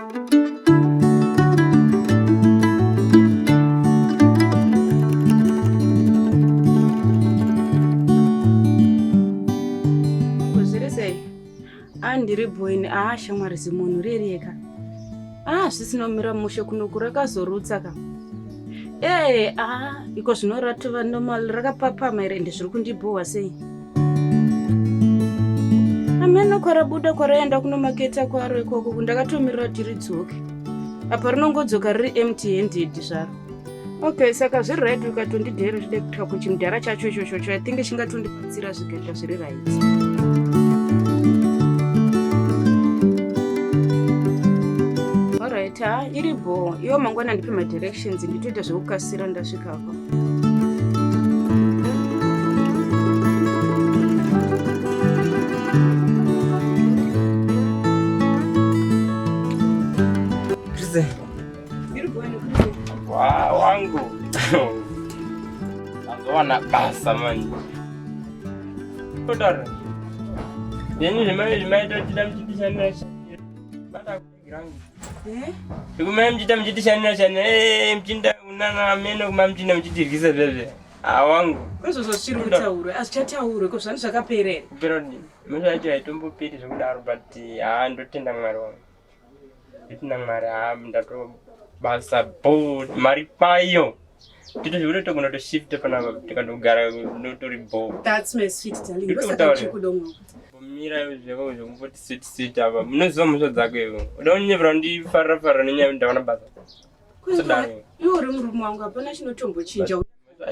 Zviri sei? Ah, ndiri boini. Ah, shamwari zimunhu ririeka. Ah, zvisina kumira mushe kunoku rakazorutsa ka. Eh, ah, iko zvino ratova normal rakapapama here ende zviri kundibhowa sei? Ameno kwarabuda kwaraenda kunomaketa kwaro ikoko ndakatomirira kuti ridzoke. Apa rinongodzoka riri empty handed zvaro. Okay, saka zviri right ukatondidheera zvide kuitira kuchimudhara chacho ichochocho I think chingatondibatsira zvikaita zviri right. Alright, ha iri bho. Iwo mangwana ndipe madirections nditoita zvekukasira ndasvikako. Chris. Wangu. Azowana basa manje. Todaro. Yenyu zvimai zvimai totida muchitishanira bata kugirangu. Eh? Ndikumai muchiita muchitishanira shanira eh muchinda unana meno kumai muchinda muchitirwisa zvezve. Ah wangu. Kwezvo zvisiri kutaurwa, azvichataurwe ko zvani zvakapera here? Kupera kudini? Mhosva yacho haitomboperi zvekudaro but haa ndotenda Mwari wangu. Ndotenda Mwari haa ndato basa bho mari kwayo. Tito zvekuti togona kutoshifta panapa tikandogara notori bho. That's my sweet darling. Ndiri kutaura. Ndosaka ndichikuda Mira zveko zvekumboti sweet sweet apa. Munoziva mhosva dzako iwe. Uda kunyepera kundifarira farira nenyaya yekuti ndawana basa. Usadaro. Iwe uri murume wangu hapana chinotombochinja.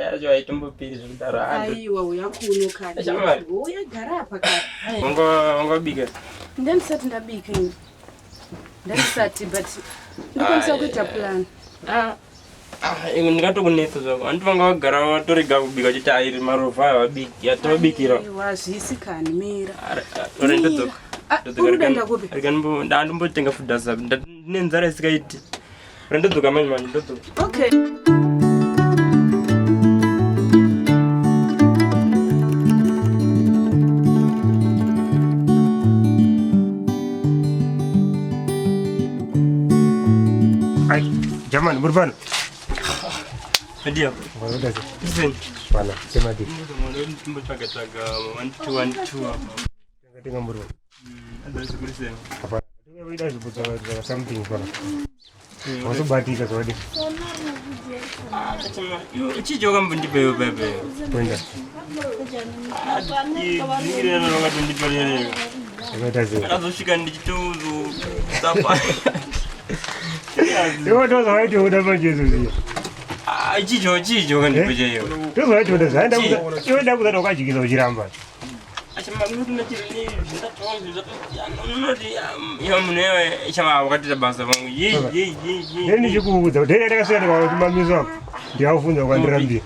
Yacho haitomboperi zvekudaro. Aiwa uya kuno kani. Uya gara apa kani. Wanga wangabika. Ndandisati ndabika ini. Ndandisati but ndikwanisa kuita plan. Ah. Ah, ingo ndingatokunetsa zvako. Hanti vanga vagara vatorega kubika chete airi marovha ayo vabiki atovabikira. Aiwa zvisi kani mira. Ore ndodzoka. Ah, uri kuenda kupi? Rega ndombotenga food Ndine nzara isikaiti. Ndodzoka manje manje ndodzoka. Okay. Ai, jamani, muri pano? Ndio. Wanoda sei? Listen. Pana, semadi. Ndimbotsvaga tsvaga 1 2 1 2 apa. Tenga muri. Something pana. Wasobatika zvadi. Chii wakambondipa iwe bebe? Kwenda. Ndingirena rakatondipa rerero. Zvakaita sei? Ndakazosvika ndichitozotapa. Iwe ndozvawaiti uda manje izvozvi. Chicho chicho wakandipa chaiyo. Ndozvawaiti uda zvaenda iwe ndakuza wakadyikisa uchiramba. Ndichikuudza kuti dai ndakasvika ndikaona kuti mamiso ako ndikakufunza ukandirambira.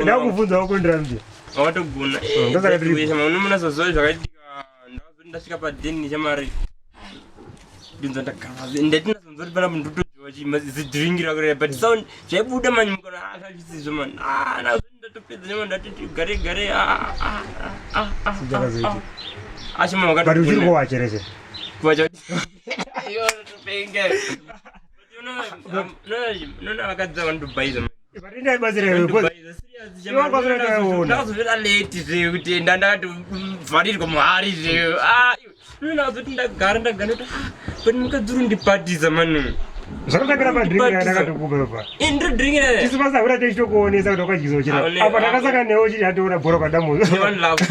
Ndakubvunza wakundirambira. Wakatogona. Unomunazoziva zvakaitika ndasvika padeni chamari ndinzwa ndagara ndatinazonzwa kuti panapa ndotodzwa chizidhiringi rako raya but sound zvaibuda mani mukana ah, zvazvisizvo mani ah, nazo ndatopedza nyama ndatoti gare gare ah, achima wakati but uchiri kuwacha rese kuwacha iyo topenga nona vakadzi vanotobhaiza ndakazovira late zve kuti ndandakatovharirwa muhari zve ah, ndakazoti ndagara ndagara ndoti ah, but mukadzi uri ndipatisa mani zvakatangira padrink ndakatokupa pa indiri drink ere tisu basa hura tichitokuonesa kuti wakadyisa uchira apa takasaka newe uchiti hationa bhora kwadamuzo ne one love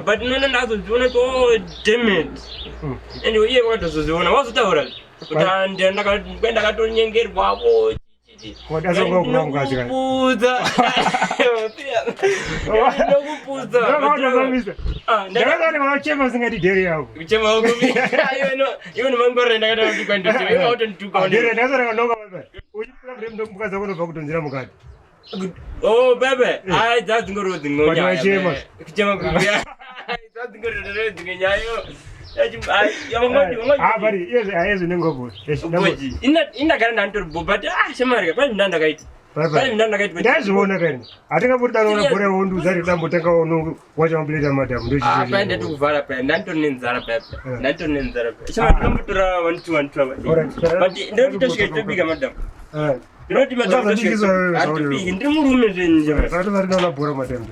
but nona ndakazozviona kuti oh damn it hmm. and iye wakatozozviona wazotaura kuti ndakatonyengerwavo ndakuzudza usingati dheri yako mukadzi wako unobva kutonzira mukati Oh, bebe. Ai, dzadzingoriwo dzimwe nyaya. Kuchema kuya. Dzadzingoriwo dzimwe nyaya. Indagara ndanditori bo but ah shamari pane ndandakaita. Pane ndani ndakaitwa. Ndazviona kani. Hatingamboti danoona bhora wondiudza kuti dambotanga wacha mapuleti madhamu Ah, paya ndochicho. ndatikuvhara paya ndanditori nenzara paya paya. Eh. Ndanditori nenzara paya. Chama tinombotora 1 2 1 2. Alright, But ndinoti tosvika tobika madam. Ndinoti madam Usazondibikisa wewe, atobiki ndiri murume zvenyu chama. Saka tosati ndaona bhora madhamu.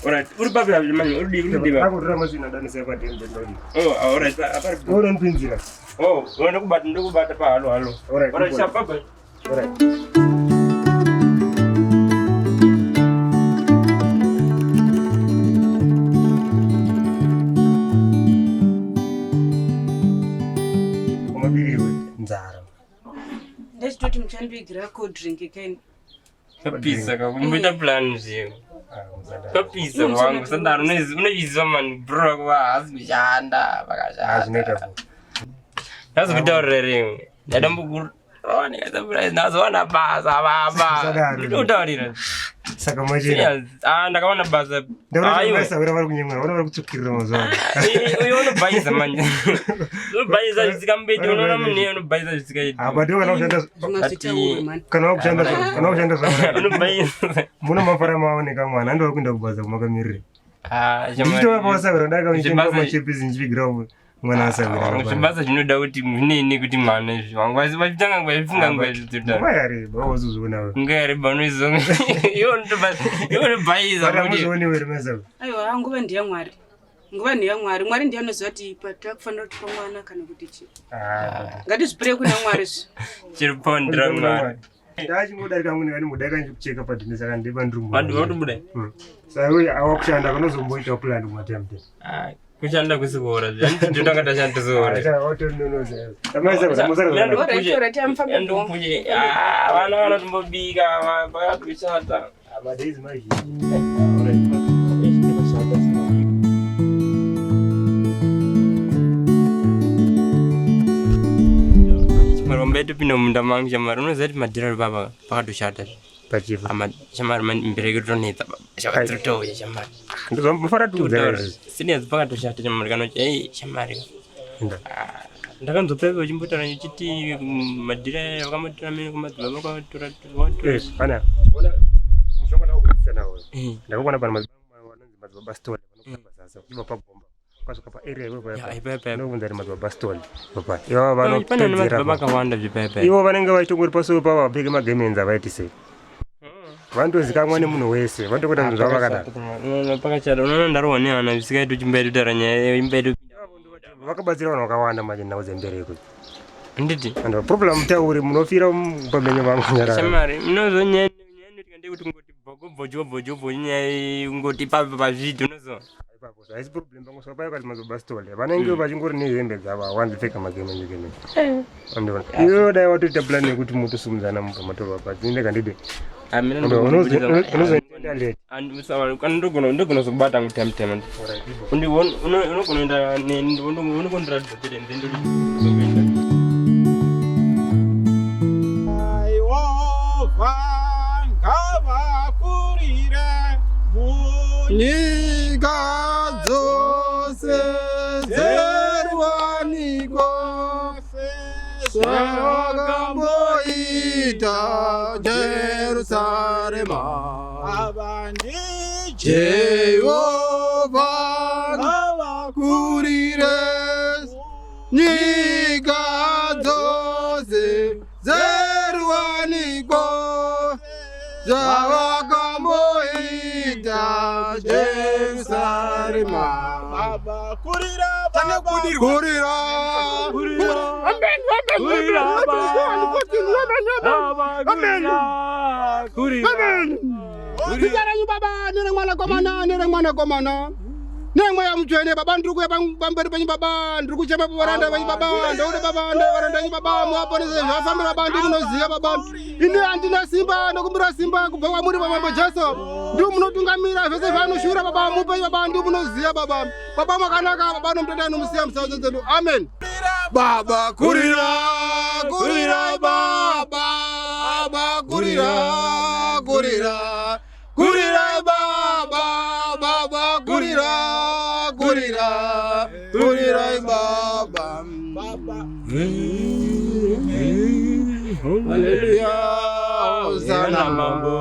Alright, uri papi hapi manje uri di uri di ba. Akutora masina danisa padhamu ndodi. Oh, alright, apari. Unondipinzira. Oh, ndokubata ndokubata pa halo halo. Alright. Alright, sharp bye bye. Alright. Umabirirwe nzara. Ndachitoti muchandivigira cold drink keni. Papisa ka kumboita plan zviyo. Ah, musadaro. Papisa wangu sandaro unoizwa man bro kuva haasi kushanda Ah, pakashanda. zvinoita. Ndazokutaurira rimwe. Ndadambokurova ndikasurprise ndazowana basa baba. Usadaro. Ndikutaurira. Saka machena. Serious. Ah, ndakawana basa. Ndaona Aiwe. kuti vari kunyemwera, vona vari kutsvukirira mazuva ano. Uyo unobhaisa manje. Unobhaisa zvisikambeti unoona munhu iye unobhaisa zvisikaiti. Apa ndiwo kana kushanda Zvimwe zvitaurwe mani. kana wakushanda kana wakushanda zvakanaka. Unobhaisa. Muno mafara maoneka mwana andiwa kuenda kubasa kumakamirire. Ah, Ndichitova pawasawira ndaka Zvibasa- uchitenga machipisi ndichivigira mwana asawira. Zvibasa zvinoda kuti zvinei kuti mwana izvi wangu vachitanga nguva zvifunga nguva izvi Nguva yareba wazozviona wewe. Nguva yareba unoizonga. Iwe unobhaisa But kuti hamuzvioni here masawi. Aiwa, nguva ndeyamwari. Nguva ndeyamwari. Mwari ndiye anoziva kuti patakufanira kutipa mwana kana kuti chii. Ah. Ngatizvipire kuna Mwari zvi. chiri pondera mwari. Ndachingodarika mune kani mudaka ndichikucheka padhini saka ndipa ndiri Vanhu vanotobuda. Saka uyu awakushanda kanozomboita plan kumatemte. Ah, kushanda kusikuora. Ndotanga tashanda tisikuora. Watononoza. Amaisa musara. Alright, alright, amufambe bho. Ndopuje. Ah, vana vanotombobika vakatoshata. Madays mazhinji. Shamari wambaitopinda mumunda mangu shamari unoziva kuti madhira ari baba pakatoshata. Pachifu. Ama shamari mbereko tonetsa baba. Shamari totouya shamari. Ndozomufara tiudza. Serious pakatoshata shamari kana kuti ei shamari. Ndakanzopepa uchimbotaura uchiti madhira vakamotora mene kumadzibaba kwavatora. Yes, pana. Ona mushonga ndakukudzisa nawo. Ndakakuona pana madzibaba vanonzi madzibaba stole vanokamba sasa uchibva pagomba. Ukasvika paarea iwewe Ya, paya. ipapo. Ndokubvunza kuti madzibaba stole. Papa. Ivo Pane vanopedzera. madzibaba akawanda zvipaipai. Ivo vanenge vachitongori pasowe pavo vapfeke magemenzi avaiti sei. Vanotozikamwa nemunhu wese. Vanotokuita zvinhu zvavo vakadaro. Pakachata unoona ndarohwa nehana zvisikaiti uchimbaitotara nyaya imbaito Vakabatsira vanhu vakawanda manje nhau dzembereko. nditi And problem mutauri munofira pamenyo vangu nyarara. shamari unozo nyaya inoitika ndeyekuti kungoti bvogo bvojo bvojo bvojo nyaya kungoti papo pazviti unozo Ipapo haisi problem pangosvika paya kati madzibaba stole. Vanenge vachingori nehembe dzavo hawanzipfeka magemenzi gemenzi. Andiona. Iwe dai watoita plan yekuti mutosumudzana mubva pasi. Ndega ndide. Unozoenda late. Ndogona zokubata ngu time time unogona unokondiratidza chete nze Jehovha ngavakurire munyika dzose dzeruwaniko zvakamboita Jerusarema. Jehovha ngavakurire nyika dzose dzeruwaniko zvavakamboita Jerusarema. Kurira, Zita renyu baba neremwanakomana neremwanakomana nemweya mutsvene baba ndiri kuuya pamberi penyu baba ndiri kuchema pavaranda venyu baba ndouda baba ndevaranda venyu baba muvaponese zvafambira baba ndikunoziva baba ini handina simba ndokumbira simba kubva kwamuri pamambo Jesu ndiwo munotungamira zvese zvaanoshura baba mupenyu baba ndiwo munoziva baba baba makanaka baba nomutenda nomusiya musadzo dzedu amen Baba kurira, kurira baba, baba kurira, kurira, kurira baba, baba kurira, kurira, kurira baba. Baba. Hallelujah. Hosana Mambo.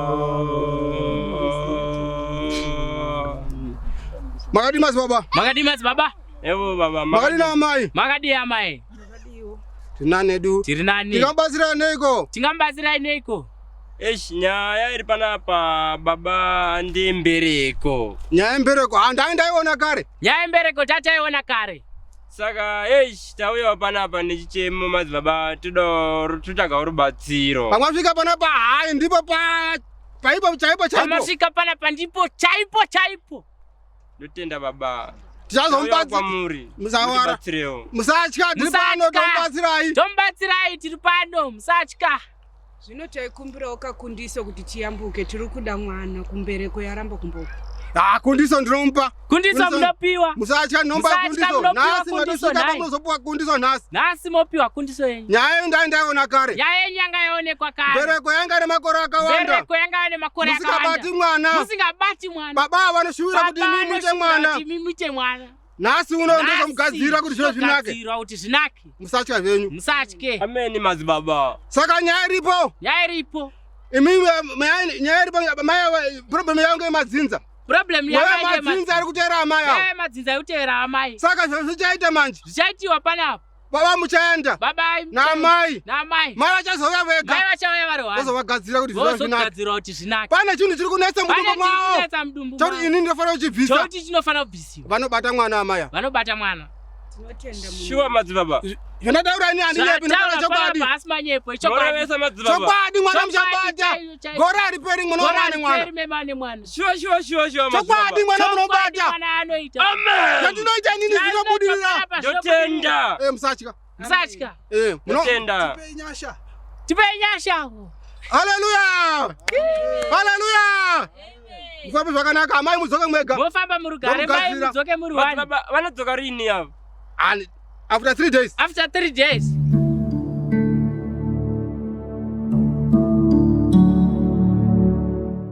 Makadii madzibaba? Makadii madzibaba? Evo baba. Makadii naamai? Makadii amai? Tinani edu. Tiri nani? Tingamubatsira neiko? Tingamubatsirai neiko? Eish, nyaya iri panapa baba ndembereko. Nyaya yembereko handai ndaiona kare. Nyaya yembereko tataiona kare. Saka eish, tauyawo panapa nechichemo madzibaba, totsvagawo rubatsiro. Pamwasvika panapa hai ndipo pa paipo chaipo chaipo. Pamasvika panapa ndipo chaipo chaipo. Ndotenda baba. Tichazomubatsira kwamuri. Musawara. Mutibatsirewo. Musatya, tiri pano Musatya. tomubatsirai. Tomubatsirai tiri pano, musatya. Zvino taikumbirawo kakundiso kuti tiyambuke, tiri kuda mwana kumbereko yaramba kumbo. Ah, kundiso ndinomupa. Kundiso munopiwa. Musatya, ndinomupa Musatya, kundiso. munopiwa Nhasi kundiso matosvika nhai. pamunozopiwa kundiso nhasi. Nhasi mopiwa kundiso yenyu. Nyaya yenyu ndai ndaiona kare. Nyaya yenyu yanga yaonekwa kare. Mbereko yanga ine makore akawanda. Mbereko yanga ine makore akawanda. Musingabati mwana. Musingabati mwana. Baba vanoshuwira kuti Baba imi muite vanoshuwira mwana. kuti imi muite mwana. Nhasi uno ndozomugadzira kuti zviro zvinake. Zvinogadzirwa kuti zvinake. Musatya zvenyu. Musatye. Ameni madzibaba. Saka nyaya iripo. Nyaya iripo. Imimi nyaya iripo mai problem yangu yemadzinza. Problem Mweya yamai madzinza ari kuteera amai avo. Mweya madzinza ari kuteera amai. Saka zviro zvichaita manje. Zvichaitiwa panapa. Baba muchaenda. Baba Naamai. Naamai. Mai vachazouya vega. Mai vachauya vari wani. Vozovagadzira kuti zviro zvinake. Vozogadzirwa kuti zvinake. Pane chinhu chiri kunetsa Pane mudumbu chiri mwavo. kunetsa mudumbu Choti mwavo. ini ndinofanira kuchibvisa. Choti chinofanira kubvisiwa. Vanobata mwana amai ava. Vanobata mwana. Tinotenda munhu. Shuwa madzibaba. Zvandataura ini handinyepi ndinotaura Zvataura chokwadi. panapa asi manyepo ichokwadi. Morevesa madzibaba. Chokwadi mwana Chokwadi muchabata. chaiyo, chaiyo. Gore hariperi mwana Gore wamane mwana. hariperi memane mwana. Shuwa shuwa shuwa shuwa Chokwadi mwana Chokwadi munobata. mwana anoita. Amen. Zvandinoita inini zvinobudirira. Panapa zvinobudirira. Ndotenda. Eh musatya. Musatya. Eh muno. Ndotenda. Tipei nyasha. Hallelujah. Hallelujah. Mufambe zvakanaka amai mudzoke mwega. Mofamba murugare mai Ndomugadzira. mudzoke muri wani. Madzibaba vanodzoka rini ava? And after 3 days. After 3 days.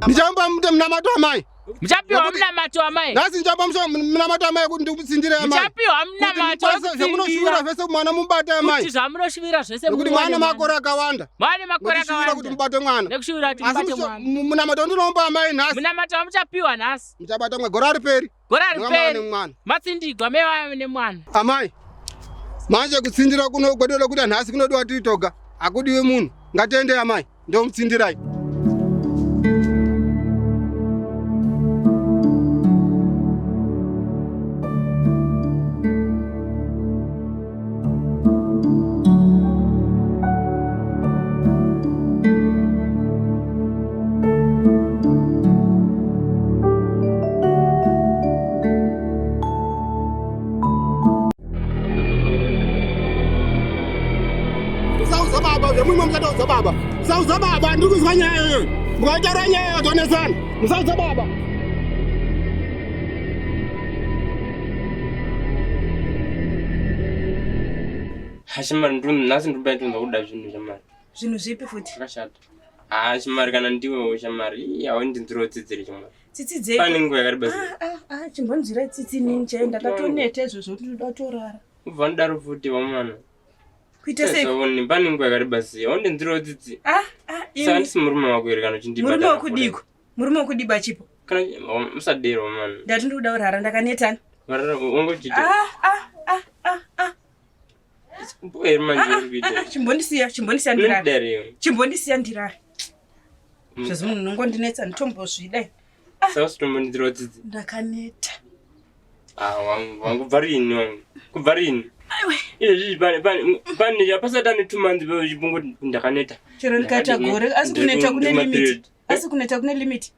Ndichamba munamato amai. Muchapiwa Nekuti- munamato amai. Nhasi ndichamba munamato amai kuti ndikutsindire amai. Muchapiwa Kuti munamato mukwanise zvamunoshuvira wekutsindira. zvese mwana mubate amai. Kuti zvamunoshuvira zvese Nekuti muwane mwana mwana. makore akawanda. Mwane makore Nekushuvira kuti akawanda. mubate mwana. Nekushuvira kuti Asi mubate mwana. munamato ndinomba amai nhasi. Munamato wamuchapiwa nhasi. Muchabata mwana gore hariperi. Gore Ndingamava hariperi. nemwana. Matsindigwa mai nemwana. Amai. Manje kutsindira kuno kwedu lokuti nhasi kunodiwa tiri toga. Hakudiwi munhu. Ngatiende amai. Ndomutsindirai. Musauza baba, zvemumwe muchataudza baba. Musauza baba, ndiri kuzwa nyaya iyoyo. Mukataura nyaya iyoyo tonesana. Musauza baba. Hashimari nhasi ndiri kuda kuda zvinhu shamari. Zvinhu zvipi futi? Zvakashata. Ah shamari kana ndiwewo shamari. Ii haundinzwirawo tsitsi here shamari. Tsitsi dzei? Pane nguva yakareba sei? Ah, ah, ah, chimbonzwirai tsitsi inini chaiyo ndakatoneta izvozvo kuti ndoda kutorara. Ubva ndidaro futi wamwana. Kuita sei? Saone pane nguva yakareba sei? Haundinzwirawo tsitsi. Ah, ah, Saka imi. handisi murume wako here kana uchindibata? Murume wekudiko? Murume wekudiba chipo. Kana musadero wamwana. Ndati ndikuda kurara ndakanetana. Varara wangochita. Ah, ah, ah, ah, ah. Mbuya here manje Ah, uri kuita? ah, chimbondisiya, chimbondisiya ndirare. Unondidaro iwe. Chimbondisiya ndirare. Zvezvi munhu unongondinetsa nditombozvida. Saka usitombondidzirawo tsitsi. Ndakaneta. Ah wangu wangu kubva rini wangu. Kubva rini? Aiwe. Izvezvi pane pane pane pasati ane 2 months uchingoti ndakaneta. Chero ndikaita gore asi kuneta kune limit. Asi kuneta kune limit.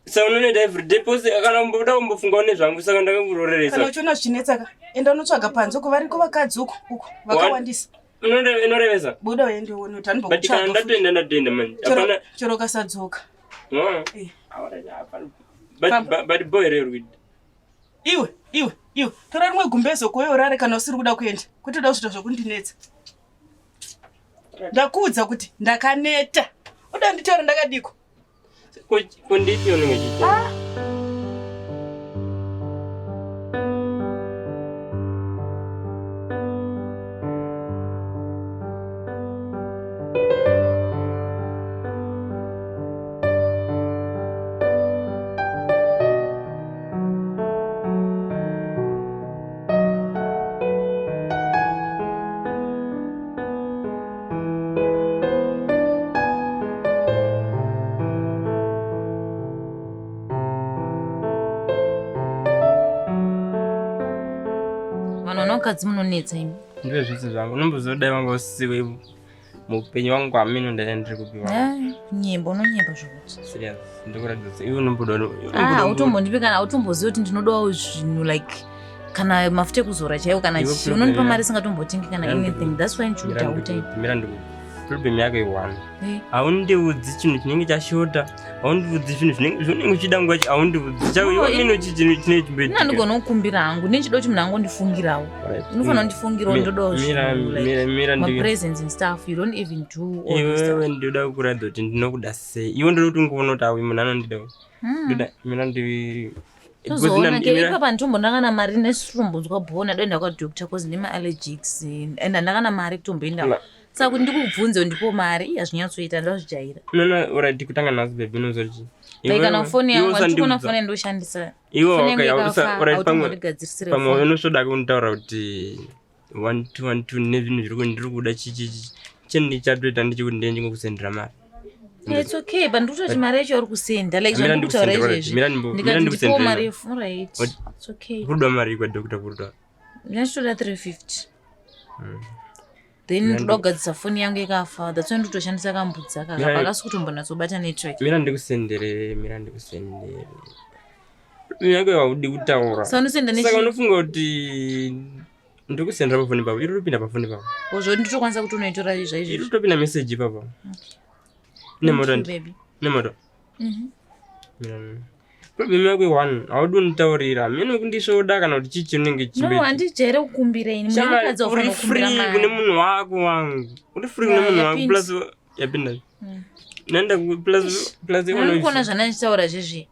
Saka unonoita everyday pose kana umboda kumbofungawo nezvangu saka Kana ndakakuroreresa. uchiona zvichinetsa ka, enda unotsvaga panze uko variko vakadzi uko uko vakawandisa. Inorevesa. Buda uende uone kuti But kana andimbokutsaga futi. ndatoenda ndatoenda manje. Hapana. Chero ukasadzoka. No. Eh. Hapana. But but boy here uri kuita. Iwe, iwe, iwe, tora rimwe gumbezo koyo urare kana usiri kuda kuenda. Kwete uda kuzviita zvokundinetsa. Ndakuudza kuti ndakaneta. Uda nditaure ndakadiko. Ko ndipi unenge uchiita? Vakadzi munonetsa imi. Ndiwe zvese zvangu. Unomboziva dai wanga usiwe muupenyu wangu amino ndanga ndiri kupiwa. Ah, Nyemba unonyemba zvokuti. Serious. Ndikuratidza kuti iwe unomboda Ah, utombondipe kana utomboziva kuti ndinodawo zvinhu like kana mafuta ekuzora chaiwo kana Iwe chii problem unondipa yako. mari isingatombotengi kana Mira anything that's why ndichikudhauta ini. Mira ndiku. Problem yako i1. Eh. Haundiudzi chinhu chinenge chashota. Haundiudzi zvinhu zvinenge zvinenge uchida nguva chi haundiudzi. Chako No, iwe ini- mino chi chinhu chinenge Ini chimboitika. handigona kukumbira hangu ndinechida kuti munhu angondifungirawo Alright. unofanira kundifungirawo ndodawo Mira zvinhu like mira mira ndi mapresents and stuff you don't even do all this iwewe stuff. ndinoda kukuratidza kuti ndinokuda sei. Iwe ndoda kuti ungoona kuti awi munhu anondida. Hmm. Ndoda mira ndi tozoona ke Mira- ipapa nditombonakana mari nesitombonzwa bhona doenda kwadoctor cause ndemaallergics and handakana mari kutomboenda Na- saka kuti ndikubvunze ndipo mari iya zvinyatsoita ndazvijaira No, no, alright, kutanga nhasi baby unozoti chii? like kana Iwewe- foni iwe yangu handikuona usandiudza. foni yandoshandisa Iwe foni yangu okay, yakafa alright, pamwe autombotigadzirisire pamwe foni unosvoda kunditaura kuti 1 2 1 2 nezvinhu zviri ndiri kuda chi chi chi chinhu ndichatoita ndichikuti ndiye ndingokusendera mari. Yeah, it's okay but ndikutoti mari yacho uri kusenda like Mira zvandikutaura ndikusendere, izvezvi mira ndimbo- mira ndikati ndipowo ndikusendere. mari yefu alright What? it's okay Kuruda mari kwa doctor kuruda. ndinochitoda 350 then Mira ndoda kugadzisa foni yangu yakafa that's why ndikutoshandisa kambudzi aka Mira- pakasi kutombonatsobata network Mira ndikusendere, mira ndikusendere. Yako haudi kutaura. Saka unosenda Saka nechi unofunga kuti ndikusendera pafoni pako, iri kupinda pafoni pako. ozvo nditokwanisa kuti unoitora Iri zvaizvezvi kutopinda message ipapo. Nemoto Thank you, baby. nemoto. Mhm. Mira. Problem yako i1, haudi kunditaurira. Mino kundisvoda kana kuti chii chinenge no chimboitika. handijaire kukumbira ini munhu Shamwari, mukadzi uri wafanira kukumbira free kune mari munhu wako wangu. Uri free kune Yeah, munhu wako yapinda. plus yapinda. Nenda plus plus ndikuona zvandanditaura zvezvi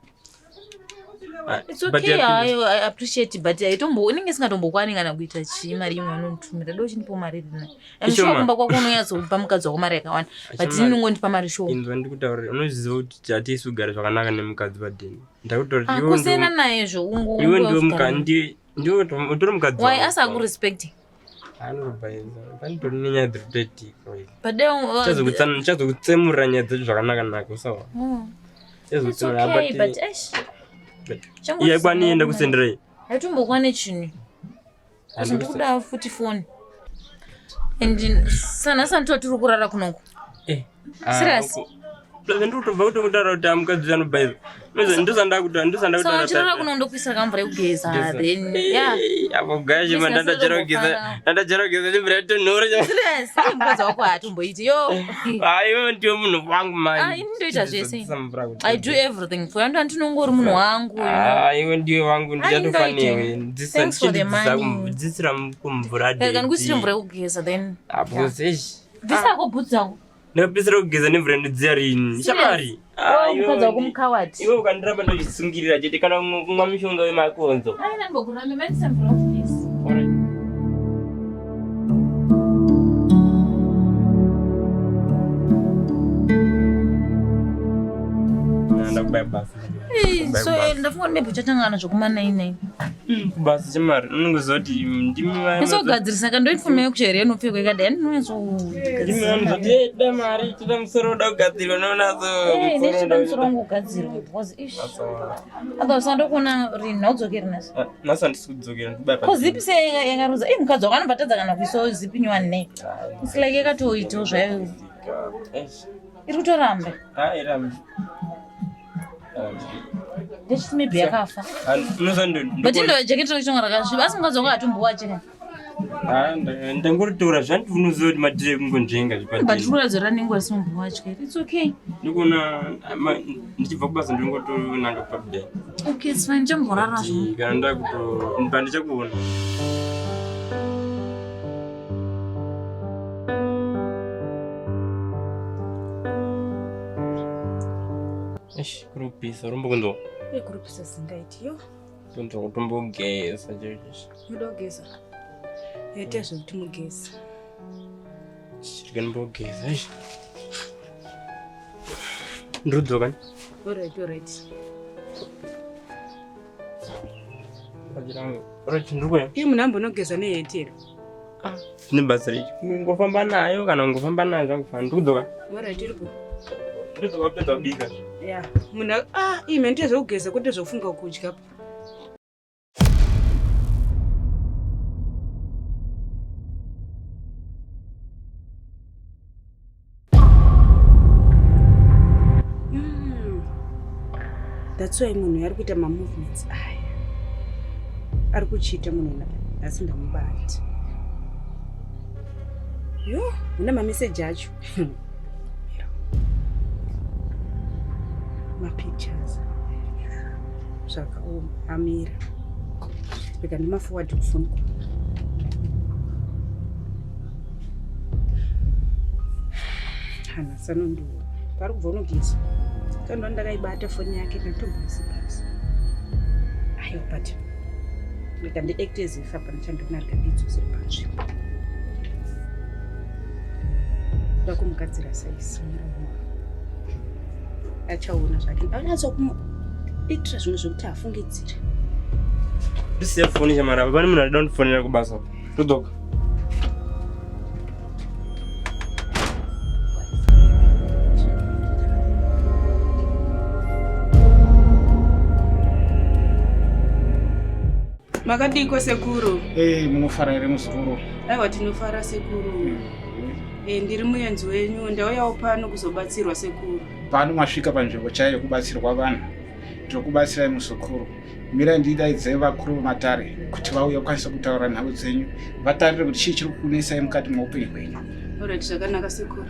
Ah, its okay hayo i appreciate but haitombo inenge isingatombokwani kana kuita chii mari imwe unonditumira do chindipo mari rina I'm sure Ishoma. kumba kwako unonyatsokupa mukadzi wako mari yakawanda but Shoma. ini unongondipa mari shoma Inzwa ndikutaurira unoziva kuti hatisi kugara zvakanaka nemukadzi padeni. Ndakutaura Ah, kuti iwe kusiyana ndiwe naye zvo iwe ndiwe mukadzi ndiwe utori mukadzi. wai wangu. asi akurespecti Anorobaiza. Panitori nenyaya dziri kutoitika. wei. but Ndichazokutsemurira nyaya dzacho zvakanaka naka usawa. it's Ndichazokutsemurira okay but but eish changu iye kwani enda kusenderei. haitombokwane chinhu Kasi ndikuda futi foni and sanhasi anditova tiri kurara kunoku Serious? Ndikutobva kutokutaura kuti amukadzi anobhaiza. Ndosandakutaura saka uchirara kuno ndokuisira kamvura yekugeza then yeah Apo gaya chima Yes, ndandajera kugeza. ndatombofara. Ndandajera kugeza nemvura yatonhora. serious iye mukadzi wako haatomboiti yo Aiwe ndiwe munhu wangu mani. Ah, ini ndoita zvese. Dzidzisa mvura kuti- i do everything for you ando andinongori munhu wangu you know. Ah, iwe ndiwe wangu ndichatofanewe. Thanks for the money. Dzidzisira kumvura Like, ndikuisire mvura yekugeza then Apo seshi. bvisako bhutsu dzako Ndakapisira kugeza nemvura inodziya rini. Shamwari. Ah, iwe mukadzi wako ndi- mukawati Iwe ukandiramba ndochisungirira chete kana kumwa mishonga wemakonzo. aina ndimbokurambe mandisa mvura yekugeza Alright. Ndakubaya basa. Eh, so ndafunga kuti maybe uchatangana zvokumanainai Kubasa chemari unongoziva kuti ndimi isogadzirisa ka ndoinfoma yekuchera inopfekwa ikadai ndimi vanozoti "Eh, toda mari toda musoro uda kugadzirwa nonazo ndinonyatsomusoro musoro wangu ugadzirwe because ish otherwise andokuona rini haudzokeri nhasi nhasi handisi kudzokera ndikubaya ko zipi sei yakaruza i mukadzi wako anobva tadza kana kuisawo zipi nyowani nei its like yakatoitawo zvayo iri kutoramba ndechiti maybe yakafa but indo jaketi racho rakasviba asi mukadzi wako hatombowache ndangoritora zvandi unoziva kuti madhire kungonzvenga but zvipadeni kuradzora nenguva risinombowatya its okay ndikuona ndichibva kubasa ndingotonanga pabudai okay its fine chamborara zvangu kana ndakuto pandichakuona Eish, kuri kupisa urombo kunzwa kurupisa zingaiti yo kunzwa kutombogeza chaizvo muda kugeza ita zvekuti mugeze ndikanimbogeza eish ndiri kudzoka orit orit right ndiri kuya iye munhu ambonogeza neheti here zvine basa rechi kungofamba nayo kana kungofamba nayo zvakufana ndiri kudzoka orit iripo ndiri kudzoka kupedza kubika ya munhu a ime ndite zvekugeza kwete zvokufunga kudya. That's why munhu ari kuita mamovements aya ari kuchiita munhu nhasi ndamubata. Yo, mune mameseji acho. Mapictures. Zvakaoma amira. Rega ndimaforward kufoni. Hana sanondiona. Pari kubva unogeza. Kando ndakaibata foni yake ndatomboisi pasi. Aiwa but rega ndiacte as if hapana chandona rega ndiidzosere panzvimbo. Ndoda kumugadzira saisi murume. Achaona zvake. Anatsa kumuitira zvinhu zvekuti afungidzire. Ndisiye foni chamara apa pane munhu arida kundifonera kubasa. Todzoka. Makadiko sekuru? Eh, munofara here muzukuru? Aiwa tinofara sekuru. Eh, ndiri muenzi wenyu ndauyawo pano kuzobatsirwa sekuru. Pano masvika panzvimbo chaiyo yekubatsirwa vanhu. Tiri kubatsirai muzukuru. Mirai ndidaidzei vakuru vematare kuti vauye vakwanise kutaura nhau dzenyu, vatarire kuti chii chiri kukunesai mukati meupenyu hwenyu. Alright, zvakanaka sekuru.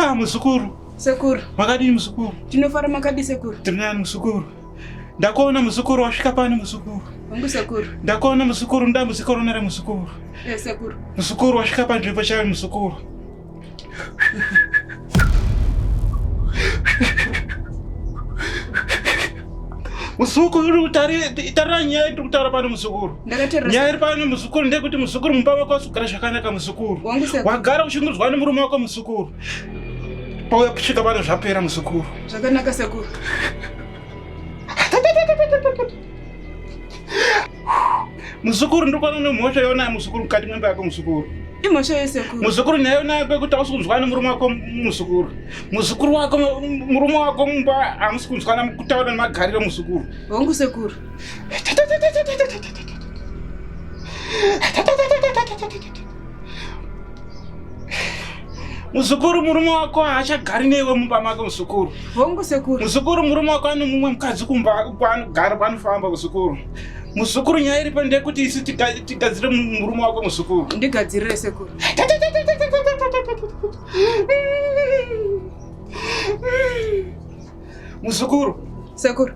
Ah, muzukuru. Sekuru. Makadini muzukuru? Tinofara makadi sekuru. Tiri nani muzukuru? Ndakuona muzukuru wasvika pano muzukuru. Wangu sekuru. Ndakuona muzukuru ndamuzukuru nere muzukuru. Eh sekuru. Muzukuru wasvika panzvimbo chaiyo muzukuru. Muzukuru tarira nyaya iri kutaura pano muzukuru. Ndakateerera. Nyaya iri pano muzukuru ndeyekuti muzukuru mumba wako wasugara zvakanaka muzukuru. Wangu sekuru. Wagara uchingudzwa nemurume wako muzukuru. Pauya kusvika pano zvapera muzukuru. Zvakanaka sekuru. Muzukuru ndiri kuona nemhosva yonayo muzukuru mukati mwemba yako muzukuru. Imhosva yesekuru. Muzukuru nyaya yonayo kwekuti hausi kunzwana nemurume wako muzukuru. Muzukuru wako murume wako mumba hamusi kunzwana kutaura nemagariro muzukuru. Hongu sekuru. Muzukuru murume wako haachagari newe mumba mako muzukuru. Hongu sekuru. Muzukuru murume wako ane mumwe mukadzi kumba kwaanogara kwaanofamba muzukuru. Muzukuru nyaya iripo ndeyekuti isu tigadzire murume wako muzukuru. Ndigadzirire sekuru. Muzukuru. Sekuru.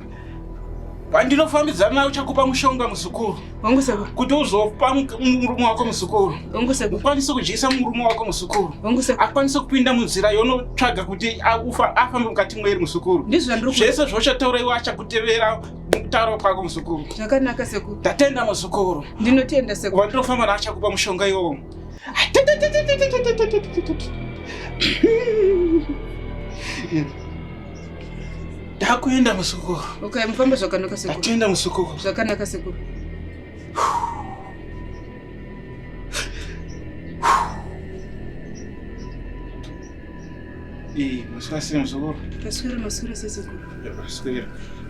Pandinofambidzana nawe uchakupa mushonga muzukuru. Hongu sekuru. Kuti uzopa murume wako muzukuru. Hongu sekuru. Ukwanise kudyisa murume wako muzukuru. Hongu sekuru. Akwanise kupinda munzira yaunotsvaga kuti afambe mukati mweiri muzukuru. Ndizvo zvandiri Zvese zvauchataura iwe achakutevera mukutaura kwako muzukuru. Zvakanaka sekuru. Ndatenda muzukuru. Ndinotenda sekuru. Wandinofamba naye achakupa mushonga iwowo. Ndakuenda muzukuru. Okay, mufambe zvakanaka sekuru. Ndatenda muzukuru. Zvakanaka sekuru. Eh, maswera sei muzukuru? Maswera maswera sei sekuru. Maswera.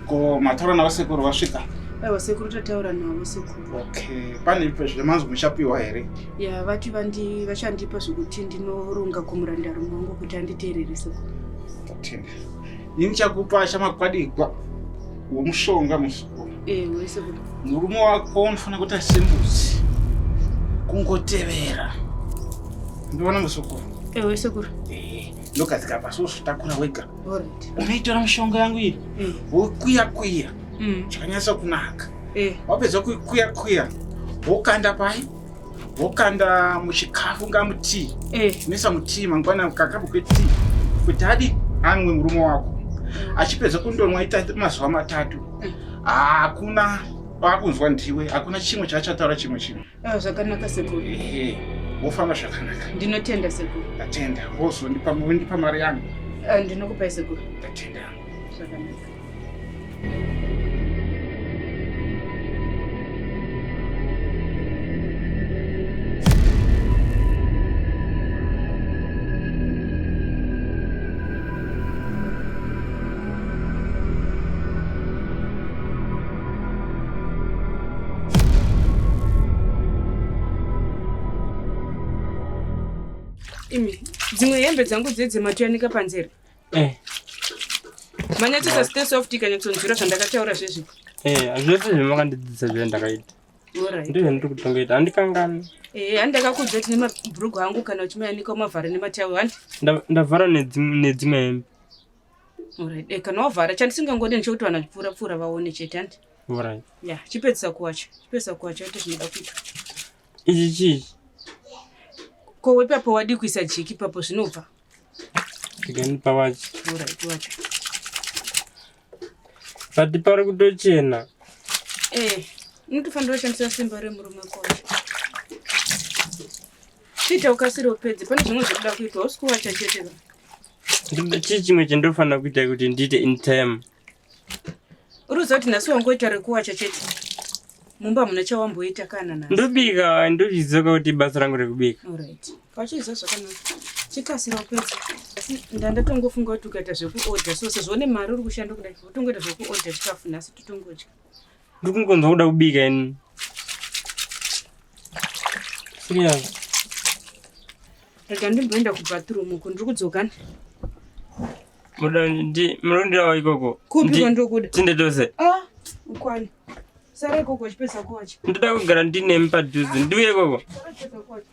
Ko mataura navo sekuru vasvika? Aiwa sekuru tataura navo sekuru. Okay, pane zvemanzwi muchapiwa here? Ya vati vandi vachandipa zvekuti ndinoronga kumurandarume wangu kuti anditeerere sekuru. Tatenda. Ini chakupa chamakwadigwa womushonga muzukuru. Ewe sekuru. Murume wako unofanira kuti asembudzi kungotevera. Ndiona muzukuru. Ewe sekuru. Ndogadzika pasi wozvitakura wega. Alright. Unoitora mishonga yangu iyi wokuya kuya chakanyatsa kunaka. Wapedza kuikuya kuya wokanda pai wokanda muchikafu nga mutii. Unoisa mutii mangwana kakapu ketii kuti adi anwe murume wako. Achipedza kundonwa ita mazuva matatu. Hakuna wakunzwa ndiwe, hakuna chimwe chaachataura chimwe chimwe. Aiwa zvakanaka sekuru. Ehe, wofamba zvakanaka. Ndinotenda sekuru. Ndatenda. Wozondipa wondipa mari yangu. Ah, Ndinokupai sekuru. Ndatenda. Zvakanaka. Imi, dzimwe hembe dzangu dzedze matoyanika panze here? Eh. Manyatsoisa stay soft ikanyatsonzwira zvandakataura zvezvi. Eh, zvese zvamakandidzidzisa zviya ndakaita. Alright. Ndizvo ndiri kutongoita, handikangani. Eh, handakakudza kuti nemabhurugwa angu kana uchimayanika umavhara nematawe handi? Ndavhara nedzimwe hembe. Alright. Eh, kana wavhara chandisingangodi ndechekuti vanhu vachipfuura pfuura vaone chete handi? Alright. Ya, chipedzisa kuwacha. Chipedzisa kuwacha uite zvinoda kuitwa. Ichi chii? Ko ipapo wadii kuisa jiki ipapo zvinobva? Chikani pawachi. Alright, wacha. But pari kutochena. Eh, unotofanira kushandisa simba remurume kuwacha. Chiita ukasire upedze, pane zvimwe zvekuda kuitwa, hausi kuwacha chete ka. Chii chimwe chandinofanira kuita kuti ndiite in time? Uri kuziva kuti nhasi wangoita rekuwacha chete. Mumba hamuna chawamboita kana nhasi. Ndobika, ndozviziva kuti basa rangu rekubika. Alright. Wachiziva zvakanaka. Chikasira upedze. Asi ndandatongofunga kuti ukaita zvekuodha so sezvo une mari uri kushanda kudai, wotongoita zvekuodha chikafu nhasi totongodya. Ndiri kungonzwa kuda kubika ini. Serious. Rega ndimboenda kubathroom uko ndiri kudzoka. Muda ndi murondirawo ikoko. Kupi kwandiri kuda? Tinde tose. Ah, ukwani. Sara ikoko uchipedza kuwacha. Ndoda kugara ndinemi padhuze. Ndiuye ikoko. Sara uchipedza kuwacha.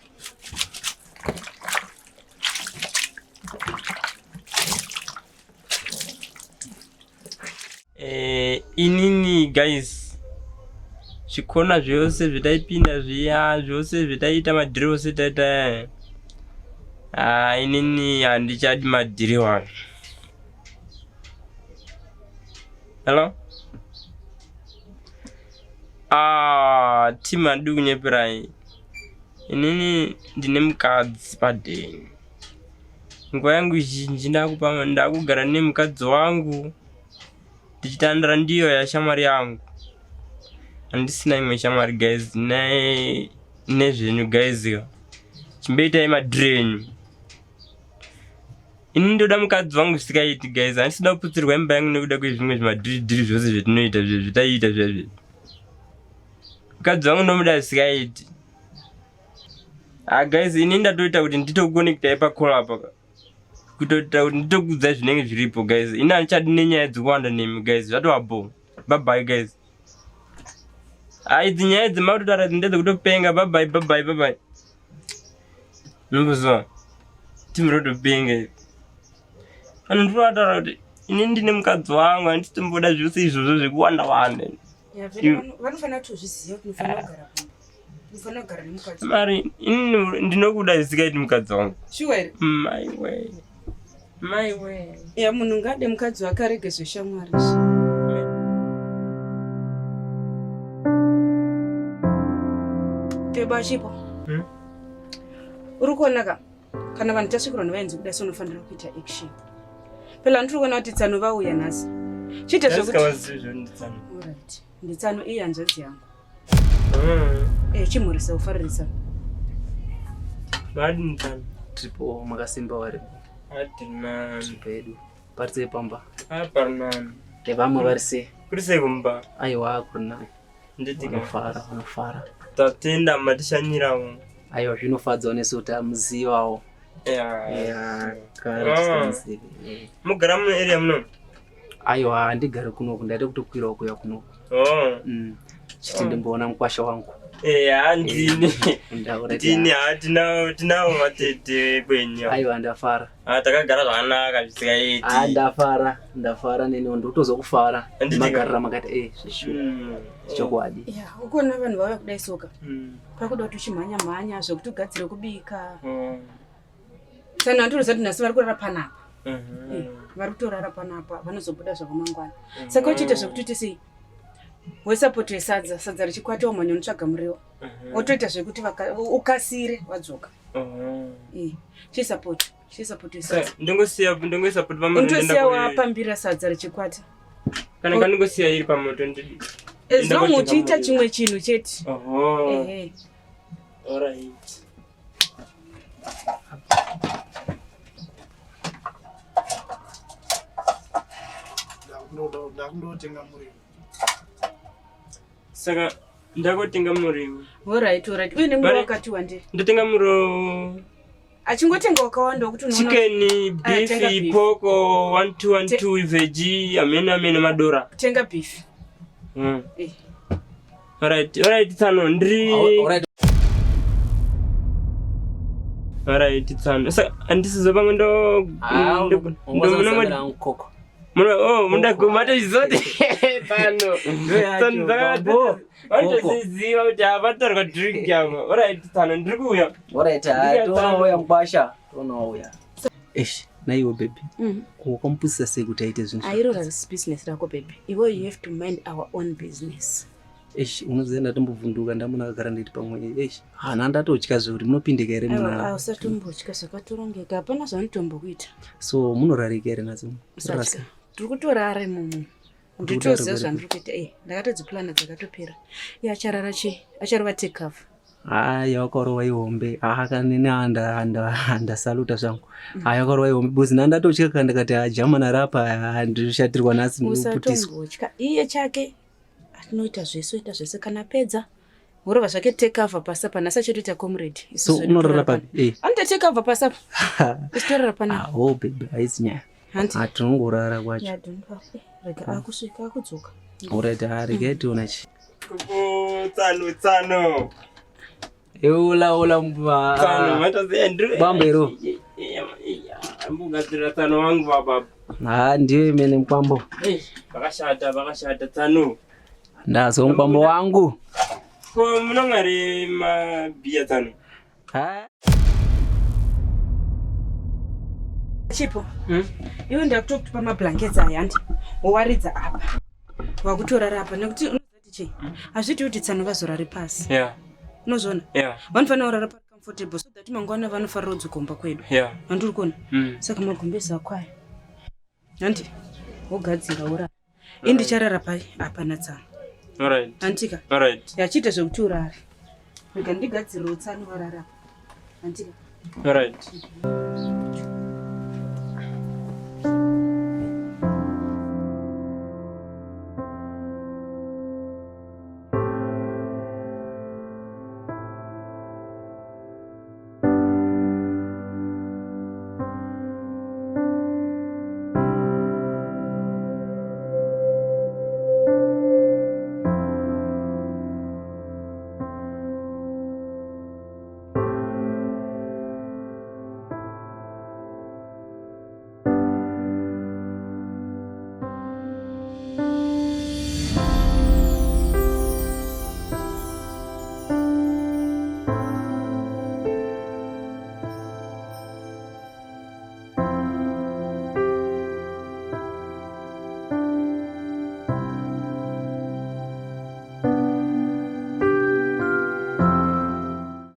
Eh, inini guys zvikona zvose zvataipinda zviya zvose zvataita madhiri ose taita ah, inini handichadi madhiri wani hello ah, team handidi kunyeperai inini ndine mukadzi padheni nguva yangu zhinji ndakugara nemukadzi wangu ndichitandara ndiyo yashamwari yangu handisina imwe shamwari guys nezvenyu guys chimboitai madhiri enyu ini ndoda mukadzi wangu zvisikaiti guys handisida kuputsirwa imba yangu nekuda kwezvimwe zvimadhiridhiri zvose zvetinoita zvetaiita zvezve mukadzi wangu ndomuda zvisikaiti ah guys ini ndatoita kuti nditokuconnectai pacall apa kutoita kuti nditokuudzai zvinenge zviripo guys ini handichadi nenyaya dzekuwanda nemi guys zvatova bho bye bye guys ah idzi nyaya dzemakutotaura idzi ndedzekutopenga bye bye bye bye bye bye nomboziva timu rotopenga iri vanhu ndinoataura kuti ini ndine mukadzi wangu handisitomboda zvose izvozvo zvekuwanda wanda Vanofanira kutozviziva kuti unofanira kugara pamba. Unofanira kugara nemukadzi. Mari ini ndinokuda zvisikaiti mukadzi wangu. Shuwa here? Maiwe. Maiwe. Ya munhu ngade mukadzi wake arege zveshamwari izvi. Beba chipo. Uri kuona ka kana vanhu tasvikirwa nevaenzi kudai so unofanira kuita action. Phela ndiri kuona kuti tsano vauya nhasi. Chiite zvekuti Ndasikawazivi zvonditsano. Alright. Nditsano iyi hanzvadzi yangu. Eh, chimhurisa ufaririsa. Madini tsano? Tripo makasimba wari. Adinani. Tripo yedu. Pari sei pamba? Aparinani. Nevamwe vari sei? Kuri sei kumba? Aiwa kuri nani. Nditi ka. Vanofara, vanofara. Tatenda matishanyirawo. Aiwa zvinofadzawo nesu tamuzivawo. Yeah. Yeah, kare Ah. tisingamuzivi. Eh. Mugara mu area muno? Aiwa handigari kunoku ndaida kutokwirawo kuya kunoku. Oh. Chiti ndimboona mukwasha wangu. Eh, handini. Ndaura Ndini ha tinawo tinawo matete kwenyu. Aiwa ndafara. Ah, takagara zvakanaka zvisikaiti. Ah, ndafara, ndafara neniwo ndikutozwa kufara. Handiti ka? Magarira makati eh zvishuwa. Chokwadi. Ya, ukuona vanhu vauya kudai soka. Pakuda kuti uchimhanya mhanya zvekuti ugadzire kubika. Tsano handinoziva kuti nhasi vari kurara panapa. Eh, vari kutorara panapa vanozobuda zvavo mangwana. Saka uchiita zvekuti uite sei? Wesapoto yesadza, sadza richikwata womhanya unotsvaga muriwo. Wotoita zvekuti ukasire wadzoka. Eh, chisapoto, chisapoto yesadza. Ndongosiya ndongoisa poto pamoto Unotosiya wapambira sadza richikwata. Kana kandingosiya iri pamoto ndidi. As long uchiita chimwe chinhu chete. Oho. Ehe. Alright. Ndakundotenga muriwo. Saka ndakotenga muriwo. Alright, alright. Uye nemuriwo wakati wandei. Ndotenga muriwo. Achingotenga wakawanda wekuti unoona. Chicken, Ah, tenga beef, beef. pork, 1 2 1 2 veggie, amene amene madora. Tenga beef. Eh. Alright, alright tsano ndiri. Alright. Alright tsano. Saka handisizo pamwe ndo Ah, ndo- ndo- mukoko. Muno oh mundaguma tozvizoti tsano. Tsano bambo. Vanotoziziva kuti havatorwa drink yavo. Alright tsano ndiri kuuya. Alright, Ndiri tonouya mukwasha, tonouya. Eish, naiwe baby. Mm. Ko wakamupusisa sei kuti aite zvinhu? Airo rasi business rako baby. Iwe you have to mind our own business. Eish, unoziva ndatombovhunduka ndamuna akagara nditi pamwe. Eish, hana ndatotya zvekuti munopindika here Aiwa, muna. usatombotya zvakatorongeka. Hapana zvanotombokuita. So munorarika here nadzo? Usatya. Tiri kutorara imomo. Nditoziva zvandiri kuita. Eh, ndakatodziplana dzakatopera. Iye acharara chi? Acharova take cover. Hayi yakarova ihombe akanini andasaluta zvangu hayi yakarova ihombe because ndandatotya ka ndikati ajamana rapa ndishatirwa nhasi ndinoputiswa Usatombotya. Iye chake atinoita zvese, oita zvese kana apedza. Worova zvake take cover pasi apa. Nhasi achatoita comrade. Isu so zvedu unorara torara pano. papi Eh. Anoita take cover pasi apa. Isu torara panapa. Oh baby haisi nyaya Hanti. Ah, tinongorara kwacho Yeah, don't worry. Eh, Rega akusvika akudzoka. alright ah, regai tiona chi Kuku tsano tsano. eula ula Tsano matoziva ndiri. Bambero. Ambogadzirira tsano wangu baba. ha ndiyo imene mukwambo Vakashata vakashata tsano. ndazwa mukwambo wangu Ko munonga ri mabhiya tsano. Ha. Chipo. Iwe ndakutokupa mablankets aya handi. Wowaridza apa. Wakutorara apa nekuti unozati chii? Hazviiti kuti tsano vazorare pasi. Yeah. Unozviona? Yeah. Vanofanira kurara pari comfortable so that mangwana vanofarira kudzoka kwedu. Yeah. Handiri kuona? Mm. Saka magumbezi ako aya. Handi. Wogadzira worara. Ini ndicharara pai apa natsano. Alright. Handika. Alright. Yachiita zvekuti urare. Rega ndigadzire utsano warara apa. Handika. Alright.